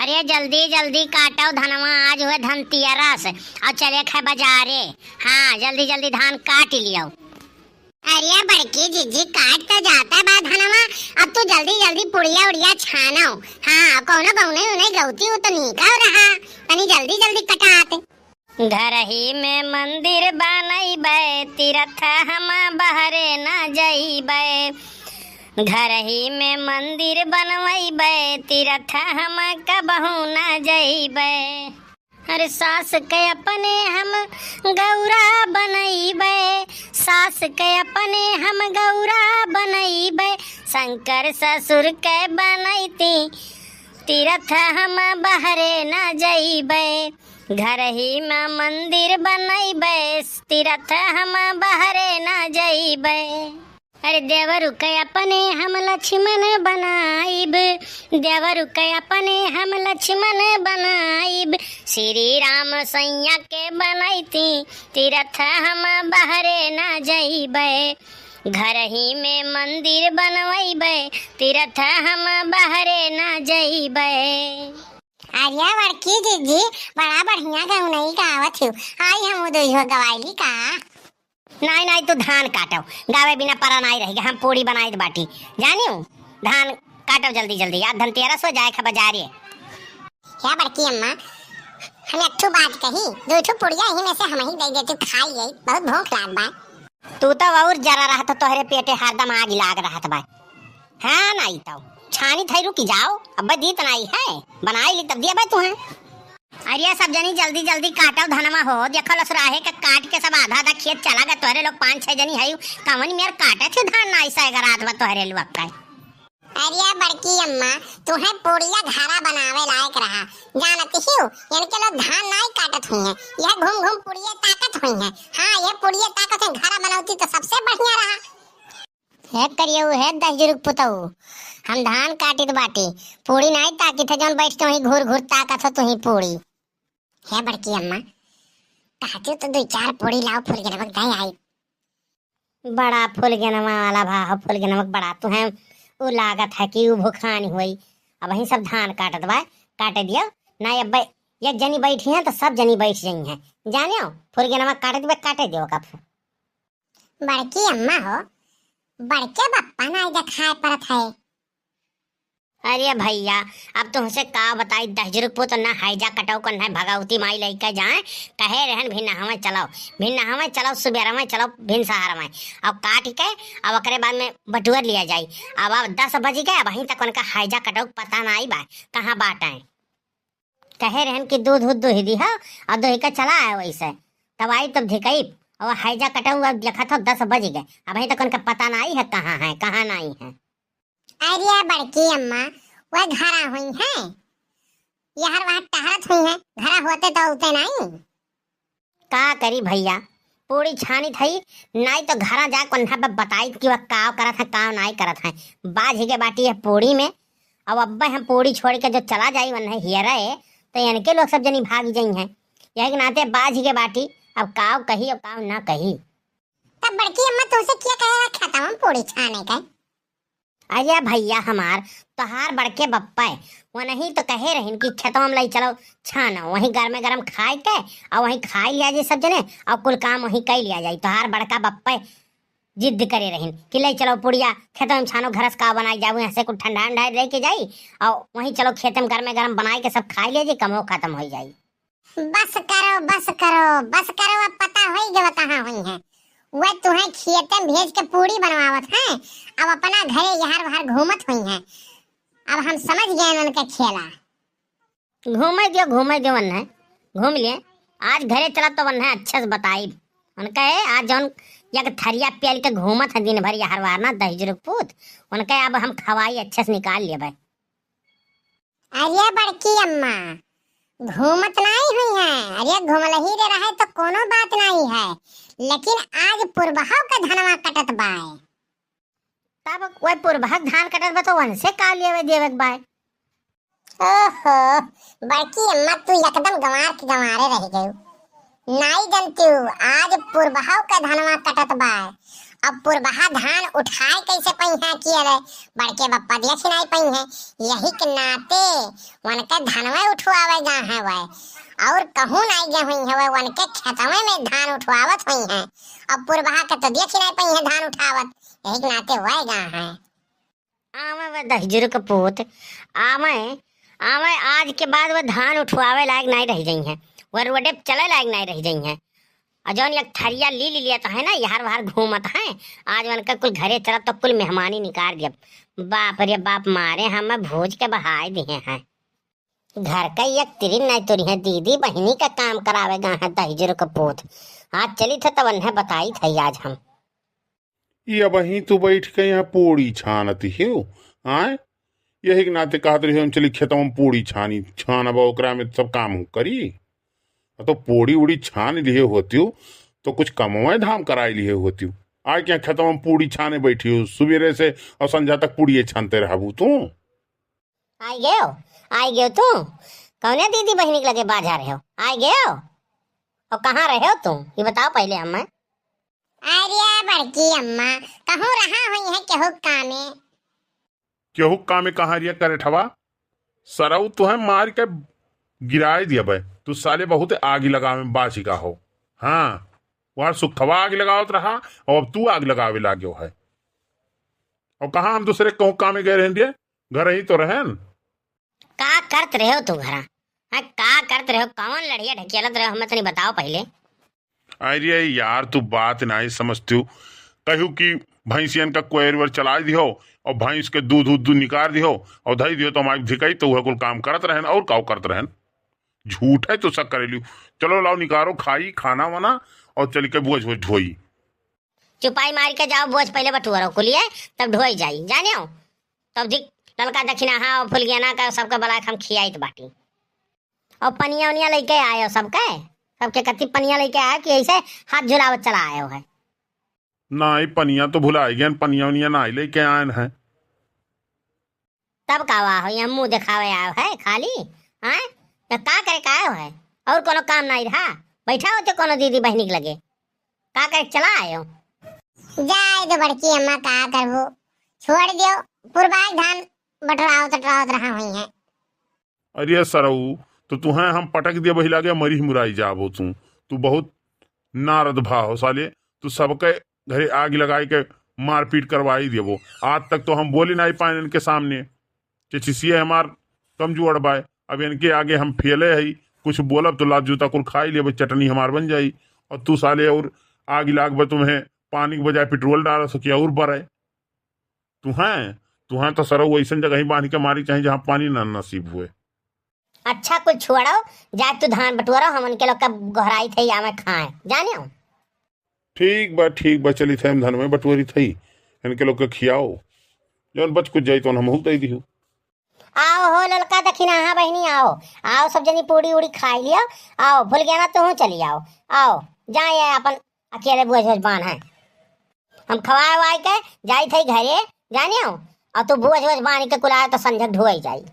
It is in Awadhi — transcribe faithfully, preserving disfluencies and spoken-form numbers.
अरे जल्दी जल्दी काटो धनवा, आज हुए धनतेरस, अउर चले क है बजारे। हाँ, जल्दी जल्दी धान काटि लियो। अरे बड़की जिज्जी, काट तो जात बा धनवा, अब तू जल्दी जल्दी पुड़िया उड़िया छानो। हाँ, कउनो गउने उन्हें गउती हो तो नीका रहा, तनी जल्दी जल्दी कटात। घरही में मंदिर बनइबै, तीरथ हम बहरे न जइबै। घरही में मंदिर बनवइबै, तीरथ हम कबहूँ न जइबै। अरे सास के अपने हम गौरा बनइबै, सास के अपने हम गौरा बनइबै, शंकर ससुर के बनइती, तीरथ हम बहरे न जइबै। घरही में मंदिर बनइबै, तीरथ हम बहरे न जइबै। अरे देवरु के अपने हम लक्ष्मण बनाइब, देवरु के अपने हम लक्ष्मण बनाइब, श्री राम सैया के बनइती, तीरथ हम बहरे न जइबै। घरही में मंदिर बनवइबै, तीरथ हम बहरे न जइबै। अरे बड़की जिज्जी, बड़ा बढ़िया गउनई गावत हिउ। आई हमहू दुइहो गवाइली का? नाहीं, नाहीं, तू धान काटो, गावे बिना परा नाहीं रहिगे, हम पूड़ी बनाइत बाटी। जानिउ, धान काटो जल्दी जल्दी, आज धनतेरस हो, जाए क है बजारे। हे बड़की अम्मा, हम एक ठो बात कही, दुइ ठो पुड़िया यही में से हमहीं दइ देती, खाइ लेई, बहुत भूख लाग बा। तू तो अउर जरा रहत, तोहरे पेटे हरदम आग लाग रहत बा। हाँ, नाहीं तो छानी थई, रुकि जाओ, अब्बे दीत नाहीं है, बनाइ ली तब दिया बा तुहें। अरे सब जनी जल्दी जल्दी काटो धनवा हो, देखो लसुराहे के काट के सब आधा आधा खेत चला गा, तोहरे लोग पाँच छह जनी है, कवन मेर काटत हो धान, नाहीं सैगा रात बा तोहरे लोग का। अरे बड़की अम्मा, तुहें पुड़िया घरा बनावे लायक रहा, जानत हिउ, इनके लोग धान नाहीं काटत हुइहैं, यह घूम घूम पुड़िया ताकत हुइहैं। हाँ, यह पुड़िया ताकत है, घरा बनौती तो सबसे बढ़िया रहा। हे करियऊ, हे दहिजरू क पुतऊ, हम धान काटित बाटी, पूड़ी नाहीं ताकित है, जौन बैठ के वहीं घूर घूर ताकत हो तुहीं पूड़ी। हे बड़की अम्मा, कहती तो दुइ चार पूड़ी लाओ, फुलगेनवा क दइ आई। बड़ा फुलगेनवा वाला भा हो, फुलगेनवा क बड़ा तुहें उ लागत है कि उ भुखान होई। अबहीं सब धान काटत बा, काटे दियो, नाहीं अब्बे एक जनी बैठी हैं तो सब जनी बैठ जइहैं, जानियो, फुलगेनवा काटे दियो, काटे दियो का फु- बड़की अम्मा हो, बड़के बप्पा नाहीं देखाए परत है। अरे भइया, अब तुहसे का बताई, दहिजरू क पुत न हैजा कटउ क न भगवती माई लइके जाए, कहे रहन भिनहवा चलउ, भिनहवा चलउ, सुबेरवा चलउ, भिनसहरवा, अब काटि के, अब ओकरे बाद में बटुअर लिया जाई। अब, अब दस बजि गए, अबहीं तक उनका हैजा कटउ क पता नाहीं बा, कहाँ बाटें। कहे रहन कि दूध उध दुहि दिहा अउर दुहि के चला आए वइसे, तब आई तब धिकइब। अउर हैजा कटउ अब देखत हो दस बजि गए, अबहीं तक उनका पता नाहीं है कहाँ है, कहाँ नाहीं है। अरे बड़की अम्मा, वह घरा हुइहैं, यहर वहर टहरत हुइहैं, घरा होते तो अउते नाहीं। का करी भइया, पूड़ी छानित हई, नाहीं तो घरा जाके उन्हा पे बताइत कि वह काव करत हैं, काव नाहीं करत हैं। बाझि गए बाटी यह पूड़ी में। अब अब्बे हम पूड़ी छोड़ि के जो चला जाई वन्हे हियरे, तो इनके लोग सब जनी भागि जइहैं। यही के नाते बाझि गए बाटी, अब काव कही, अब काव ना कही। तब बड़की अम्मा तुहसे क्या कहे रहा खेतवा में पूड़ी छाने के? अरे भइया हमार, तोहार बड़के बप्पा है, वनही तो कहे रहिन कि खेतवा में लइ चलो छानो, वहीं गरमे गरम खाइ के अउर वहीं खाइ लिया जाई सब जने अउर कुल काम वहीं कइ लिया जाई। तोहार बड़का बप्पा जिद्द करे रहिन कि लइ चलो पुड़िया खेतवा में छानो, घरस का बनाइ जाबू, यहाँ से कुल ठंडा अंडा रह के जाई अउर वहीं चलो खेते में गरमे गरम बनाइ के सब खाइ लिया जाई, कमो खतम होइ जाई। बस करो, बस करो, बस करो, अब पता होइ गवा कहाँ हुइहैं। वह तुहें खेते में भेज के पूड़ी बनवावत हैं, अब अपना घरे यहर वहर घूमत हुइहैं। अब हम समझ गए उनके खेला। घूमे दियो, घूमे दियो, वन्हे घूम लिए। आज घरे चला तो वन्हे अच्छे से बताइब। उनका ए, आज जौन एक थरिया पेल के घूमत है दिन भर यहर वहर ना दहिजरू क पूत, उनका अब हम खवाई अच्छे से निकाल लेबै। अरे बड़की अम्मा, घूमत नाहीं हुइहैं। अरे घुमलही रे रहे तो कोनो बात नाहीं है, लेकिन आज पुरबहउ के धनवा कटत बाय। तब वह पुरबहक धान कटत बा तो वनसे का लेवे देवे के बाय? ओहो, बड़की अम्मा तू एकदम गंवार के गंवारे रहि गयू। नाहीं जनतिउ, आज पुरबहउ के धनवा कटत बाय। अब पुरबहा धान उठाए कैसे पइहें कि अरे बड़के बप्पा देखि नाहीं पइहें। यही के नाते वनके धनवे उठवावे गा हैं वह, और कहूँ नाहीं गे हुइहें वह, वनके खेतवे में धान उठवावत हुइहें। अब पुरबहा के तो देखि नाहीं पइहें धान उठावत, यही के नाते वह गा हैं। आवे वह दहिजरू के पूत, आवे, आवे, आज के बाद वह धान उठवावे लायक नाहीं रहि जइहें, वह रोडे पे चले लायक नाहीं रहि जइहें। और जौन एक थरिया ली, ली लियत हैं ना, यहर वहर घूमत हैं, आज वनके कुल घरे चलत तो कुल मेहमानी निकार दिया। बाप रे बाप, मारे हम भूज के बहाय दिहे हैं। घर का एक तिरिन नाहीं तुरिहें, दीदी बहिनी का काम करावे गा हैं दहिजरू के पूत। आज चलित है तब उन्हें बताइत है आज हम। ई अबहीं तू बैठ के यहाँ पूड़ी छानत हियो, आय? यही के नाते कहत रहियो, "हम चली खेतवा में पूड़ी छानी, छानबा, ओकरा में सब काम हम करी।" आ तो पूड़ी उड़ी छान लिहे होतियो, तो कुछ कमवे धाम कराई लिहे होतियो। आय के यहाँ खेतवा में पूड़ी छाने बैठी हो, सुबेरे से और संझा तक पूड़िये छानते रहबू तू। आइ गयो, आइ गयो तू? कौने दीदी बहिनी के लगे बाझा रहे हो? आइ गयो? और कहाँ रहे हो तू? ये बताओ पहले हमें। अरे बड़की अम्मा, कहूँ रहा हुइहें केहू कामे। केहू कामे कहाँ रिया करे ठवा? सरऊ तुहे मार के गिराए दिया बे। तू साले बहुत आगी लगावे में बाझी का हो। हाँ, वहाँ सुखवा आगी लगावत रहा और अब तू आग लगावे लाग्यो है। और कहाँ हम दूसरे कहूँ कामे गए रहन दिए? घर ही तो रहन। का करत रहे हो तू घरा? हाँ, का करत रहे हो? कौन लड़िया ढकेलत रहे हो? हमें तनी बताओ पहले। अरे यार, तू बात नाहीं समझतियो। कहू कि भैंसियन का कोयर वर चला दिहो और भैंस के दूध उध निकार दिहो और धई दिहो तो हमारी धिकई तो वह कुल काम करत रहन और काऊ करत रहन। झूठ है तो शक करेलियो। चलो लाओ निकारो खाई खाना वाना और चल के बोझ वोझ ढोई। चुपाई मार के जाओ, बोझ पहले बटुअरो कुलिए, तब ढोई जाई, जाने हो? तब जी ललका दखिनाहा और फुलगियाना का सबके बलाए के हम खियाइत बाटी। और पनिया उनिया लेके आयो सबके, सबके कति पनिया लेके आयो कि ऐसे हाथ झुलावत चला आयो है। नाहीं, पनिया तो भुलाए गए, पनिया उनिया नाहीं लेके आयन है। तब का हुआ हो, यहाँ मुँह देखावे आयो है खाली, हाँ? तो का करे का आयो है? और कोनो काम नाहीं रहा? बैठा होते कोनो दीदी बहिनी के लगे, का करे चला आयो? जाए दो बड़की अम्मा, का करबो, छोड़ दियो, पुरबाई धान बटरावत टटरावत रहा हुइहें। अरे सरऊ, तो तुहें हम पटक दिए बहिला के मरी मुराई जाबो तू। तू बहुत नारद भा हो साले, तू सबके घरे आग लगाई के मारपीट करवाई देबो। आज तक तो हम बोली नाहीं पाए इनके सामने, चेचिसिया हमार कमजोर बाय। अब इनके आगे हम फेले हई, कुछ बोलब तो लात जूता कुल खाई लेबे, चटनी हमार बन जाई। और तू साले और आग लागबे, तुम्हें पानी के बजाय पेट्रोल डाल सके और बरे। तुहें, तुहें तो सरऊ ऐसन जगह ही बांध के मारी चाही जहाँ पानी ना नसीब हुए। अच्छा कुल छोड़ो, जा तू धान बटोरो, हम उनके लोग का गोहराई थे या मैं खाए, जाने हो? ठीक बा, ठीक बा, चली थे हम धनवे बटोरी थई, इनके लोग के खियाओ, जौन बच कुछ जाई तो हमहू दे दियो। आओ हो ललका दखिनाहा बहिनी, आओ, आओ सब जनी पूड़ी उड़ी खाई लियो, आओ फुलगियाना तुहू चली आओ, आओ जाए अपन अकेले बोझ बोझ बांध है। हम खवाए वाए के जाई थे घरे, जाने हो, और तू बोझ बोझ बांध के कुलाए तो संझक ढोई जाई।